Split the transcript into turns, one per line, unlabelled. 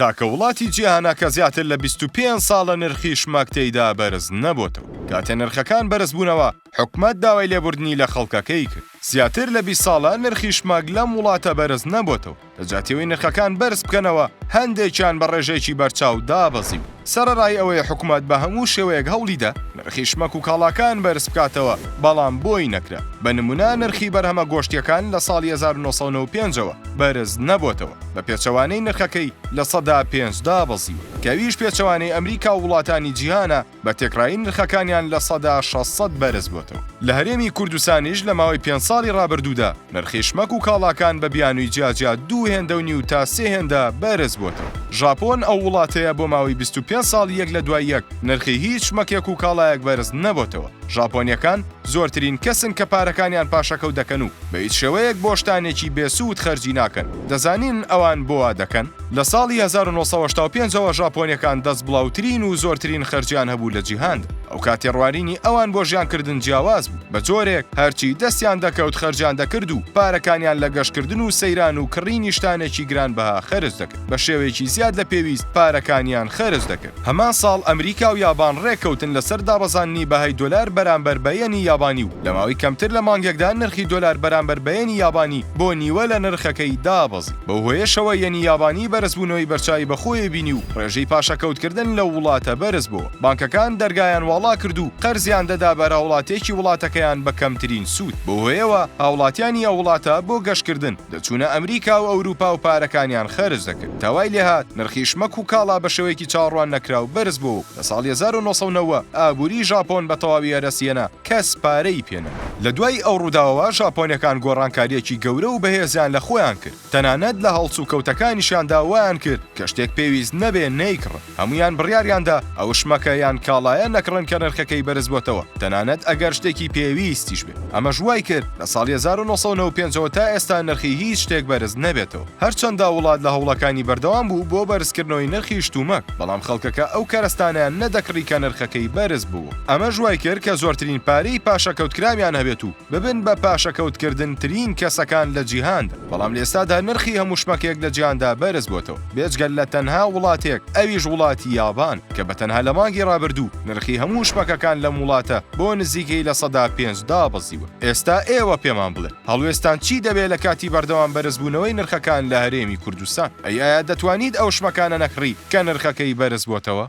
تاکە وڵاتی جیهانە کە زیاتر لە 25 ساڵە نرخی شمەک تێیدا بەرز نەبۆتەوە. کاتێ نرخەکان بەرزبوونەوە، حکومەت داوای لێبوردنی لە خەڵکەکەی کرد. زیاتر لە 20 ساڵە نرخی شمەک لەم وڵاتە بەرز نەبۆتەوە. لە جیاتی ئەوەی نرخەکان بەرز بکەنەوە، هەندێکیان بە ڕێژەیەکی بەرچاو دابەزیون. سەرەڕای ئەوەی حکومەت بە هەموو شێوەیەک هەوڵیدا نرخی شمەک و کاڵاکان بەرز بکاتەوە، بەڵام بۆی نەکرا. بە نمونە نرخی بەرهەمە گۆشتییەکان لە ساڵی 1995 ەوە بەرز نەبۆتەوە، بە پێچەوانەی نرخەکەی 5% دابەزیوە، کە ئەویش پێچەوانەی ئەمریکا و وڵاتانی جیهانە بە تێکڕایی نرخەکانیان 600% بەرز بۆتەوە. لە هەرێمی کوردستانیش لە ماوەی پێنج ساڵی ڕابردوودا نرخی شمەک و کاڵاکان بە بیانووی جیاجیا دوو هێندە و نیو تا سێ هێندە بەرز بۆتەوە. ژاپۆن ئەو وڵاتەیە بۆ ماوەی 25 ساڵ یەک لە دوای یەک نرخی هیچ شمەکێک و کاڵایەک بەرز نەبۆتەوە. ژاپۆنییەکان زۆرترین کەسن کە پارەکانیان پاشەکەوت دەکەن و بە هیچ شێوەیەک بۆ شتانێکی بێ سوود خەرجی ناکەن. دەزانین ئەوان بۆ وا دەکەن؟ لە ساڵی 1985 ەوە ژاپۆنیەکان دەستبڵاوترین و زۆرترین خەرجیان هەبوو لە جیهاندا. ئەوکات تێڕوانینی ئەوان بۆ ژیانکردن جیاواز بوو، بە جۆرێک هەرچی دەستیان دەکەوت خەرجیان دەکرد و پارەکانیان لە گەشتکردن و سەیران و کڕینی شتانێکی گرانبەها خەرج دەکرد. بە شێوەیەکی زیاد لە پێویست پارەکانیان خەرج دەکرد. هەمان ساڵ ئەمریکا و یابان ڕێککەوتن لەسەر دابەزاندنی بەهای دۆلار بەرامبەر بە یەنی یابانی و لە ماوەی کەمتر لە مانگێکدا نرخی دۆلار بەرامبەر بە یەنی یابانی بۆ نیوە لە نرخەکەی دابەزی. بەو هۆیەشەوە یەنی یابانی بەرزبوونەوەی بەرچاوی بەخۆیە بینی و ڕێژەی پاشەکەوتکردن لەو وڵاتە بەرزبۆوە. بانکەکان دەرگایان واڵا کرد و قەرزیان دەدا بە هاوڵاتیەکی وڵاتەکەیان بە کەمترین سوود. بەو هۆیەوە هاوڵاتیانی ئەو وڵاتە بۆ گەشتکردن دەچوونە ئەمریکا و ئەوروپا و پارەکانیان خەرج دەکرد. تا وای لێهات نرخی شمەک و کاڵا بە شێوەیەکی چاوەڕوان نەکراو بەرز بۆوە و لە ساڵی 1990 ئابووری ژاپۆن بە تەواوی هەرەسیێنا، کەس پارەی پێ نەما. لە دوای ئەو ڕووداوەوە ژاپۆنیەکان گۆڕانکارییەکی گەورە و بەهێزیان لە خۆیان کرد، تەنانەت لە هەڵسوکەوتەکانیشیاندا وایان کرد کە شتێک پێویست نەبێ نەیکڕن. هەموویان بڕیاریان دا ئەو شمەکە یان کاڵایە نەکڕن کە نرخەکەی بەرزبۆتەوە، تەنانەت ئەگەر شتێکی پێویستیش بێت. ئەمەش وای کرد لە ساڵی 1995 ەوە تا ئێستا نرخی هیچ شتێک بەرز نەبێتەوە. هەرچەندە وڵات لە هەوڵەکانی بەردەوام بوو بۆ بەرزکردنەوەی نرخی شتومەک، بەڵام خەڵکەکە ئەو کەرەستانەیان نەدەکڕی کە نرخەکەی بەرز بوو. ئەمەش وای کرد کە زۆرترین پارەی پاشەکەوتکراویان هەبێت و ببن بە پاشەکەوتکردنترین کەسەکان لە جیهاندا. بەڵام لە ئێستادا نرخی هەموو شمەکێک لە جیهاندا بەرز بۆتەوە، بێجگە لە تەنها وڵاتێک ئەویش وڵاتی یابان کە بە تەنها لە مانگی ڕابردوو نرخی هەموو شمەکەکان لەم وڵاتە بۆ نزیکەی 5% دابەزیوە. ئێستا ئێوە پێمان بڵێن هەڵوێستان چی دەبێ لە کاتی بەردەوام بەرزبوونەوەی نرخەکان لە هەرێمی کوردستان؟ ئەی ئایا دەتوانیت ئەو شمەکانە نەکڕی کە نرخەکەی بەرز بۆتەوە؟